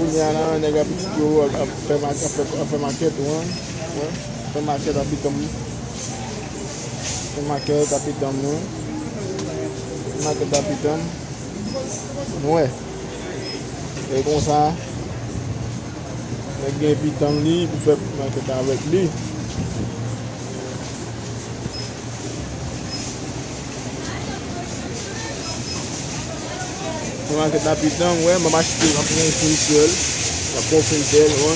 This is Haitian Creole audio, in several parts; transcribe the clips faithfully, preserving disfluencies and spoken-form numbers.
Kounye a la, nèg a pitit yo ap, ap fè ma-, ap fè, ap fè makèt, wi. Wi. Fè makèt a pitit mwen. Fè makèt a pitit mwen. Fè makèt a pitit mwen. Nou wè. E konsa, nèg gen pitit li pou fè makèt avèk li. Mwen makèt la pitit mwen, wè, m ap achte, m ap pran yon fil sèl, m ap pran yon fil sèl, wi.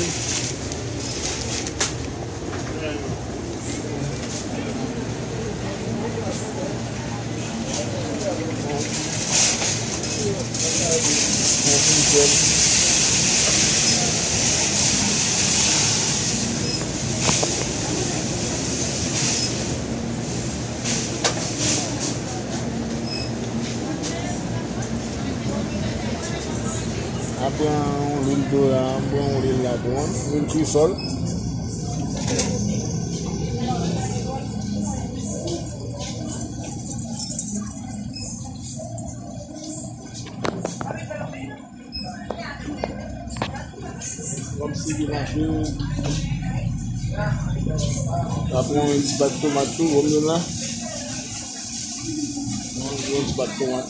Apre yon lwil dola, apre yon lwil la tou, lwil krisòl. Kòm si li mache, apre yon ti pat tomat tou, wòm yo la. Yon, yon ti pat tomat.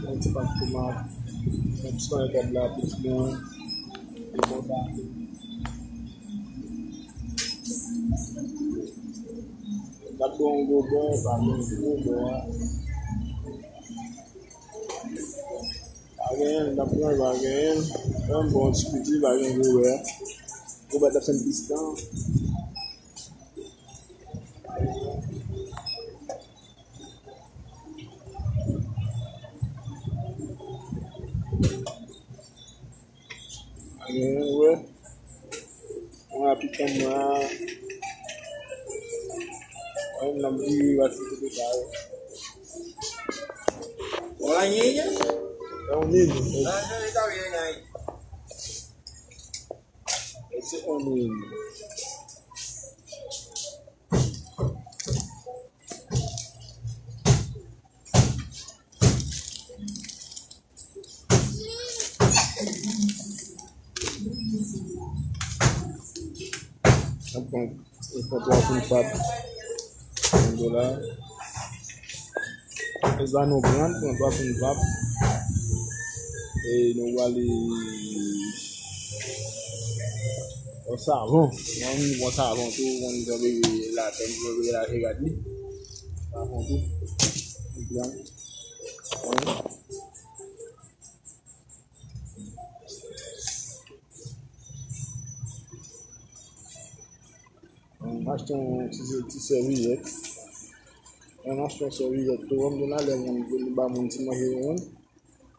Yon ti pat tomat. Yon ti panyèt la pou ti mwen. E konsa. N ap pran yon gwo bè, pa gen gwo bè a. Pa genyen, n ap pran, pa genyen. Menm bon ti piti, pa gen gwo bè a. Gwo bè t ap fè m plis tan. Anyen, wè. Mwen a pitit mwen a. Mwen nan vire pase kote sa yo. Wala nyenye. Nan nyenye. Se on nyenye. Bon, e pran twa poun pap. Yon dola. E sa nou pran, pran twa poun pap. E nou prale yon savon. Yon bon savon tou, yon jan bebe la, jan bebe la, je gad li. Savon tou. Nou pran. Wi. M achte yon ti, ti sèviyèt. M achte yon sèviyèt tou. M gen lalè moun vin ba moun ti manje moun.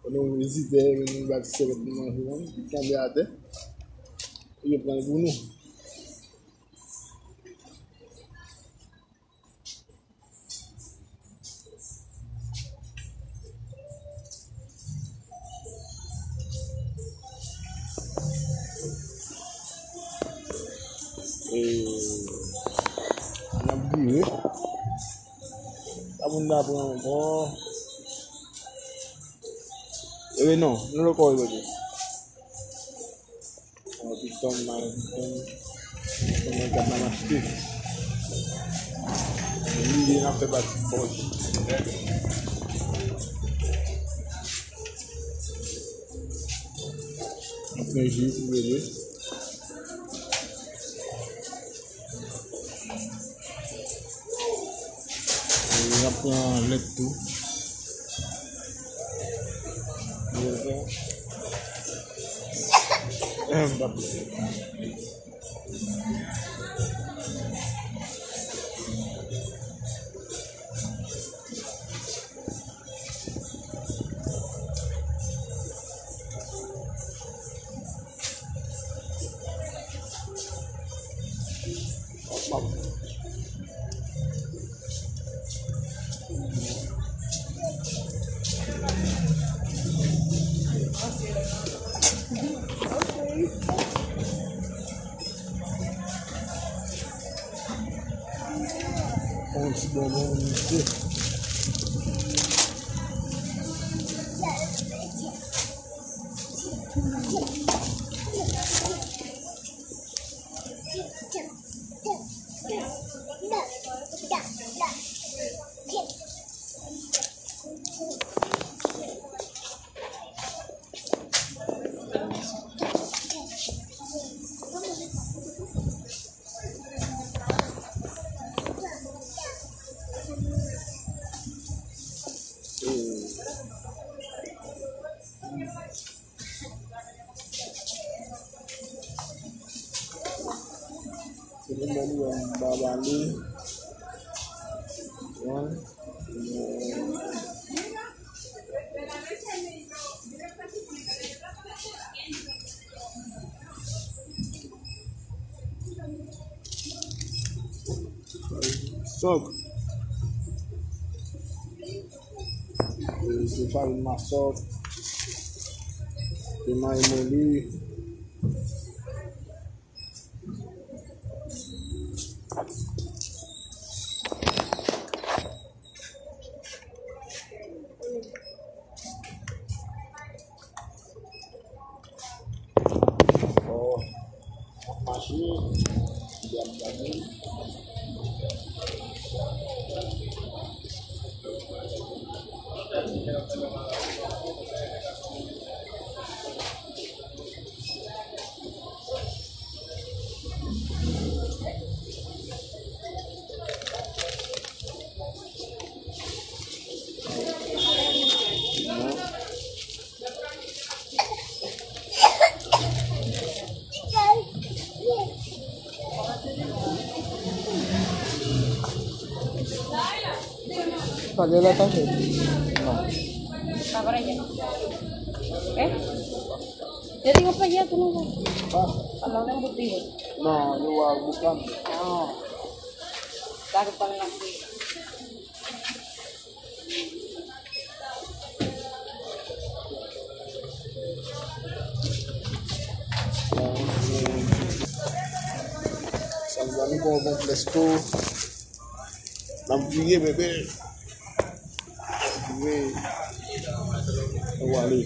Konnen yon vizitè vin ba ti sèviyèt pou manje moun. Li tonbe atè. Yo pran l pou nou. E, n ap vire. Sa moun ta pran ankò. Ebe non, nou lòt kò yo. Bon, pitit mwen, pitit mwen, pitit mwen, gad nan mache. Li, li nan fè pati pòch. Mwen ji pou bebe. E, n ap pran lèt tou. On ti bonbon, mesye. Mwen menm, mwen pa pale. Wan. Sòk. E, se farin masòk. Se mayi moli. Ò, ap mache, y ap gade. Pale la, ta fè. Non. Eh? Yo di yo peye tou nou. Ah. Ala nan bout li. Non, yo a boukan. Ah. Sa ke pale la. Sa m zanmi kon bon flesko. N ap vire, bebe. Vire. N ap ale.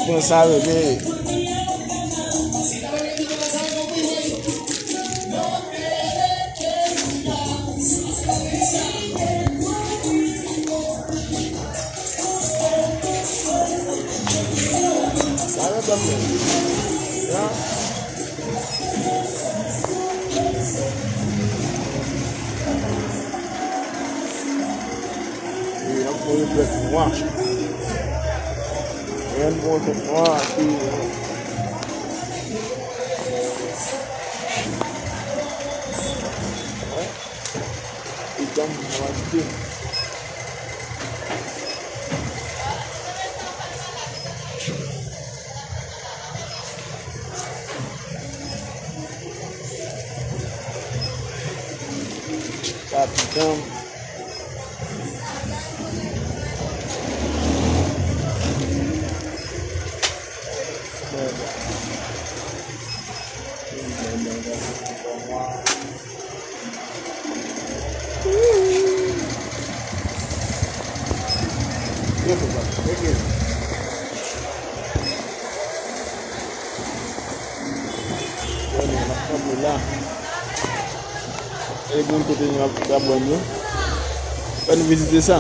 Konsa yo ye. Sa yo dòmi. Ya. E, y ap fè reflèks nwa. Yon bon tèt nwa ki, ki janm nwa tou. Kapitan. E moun kote nou ap, ap vann yo. Fè nou vizite sa.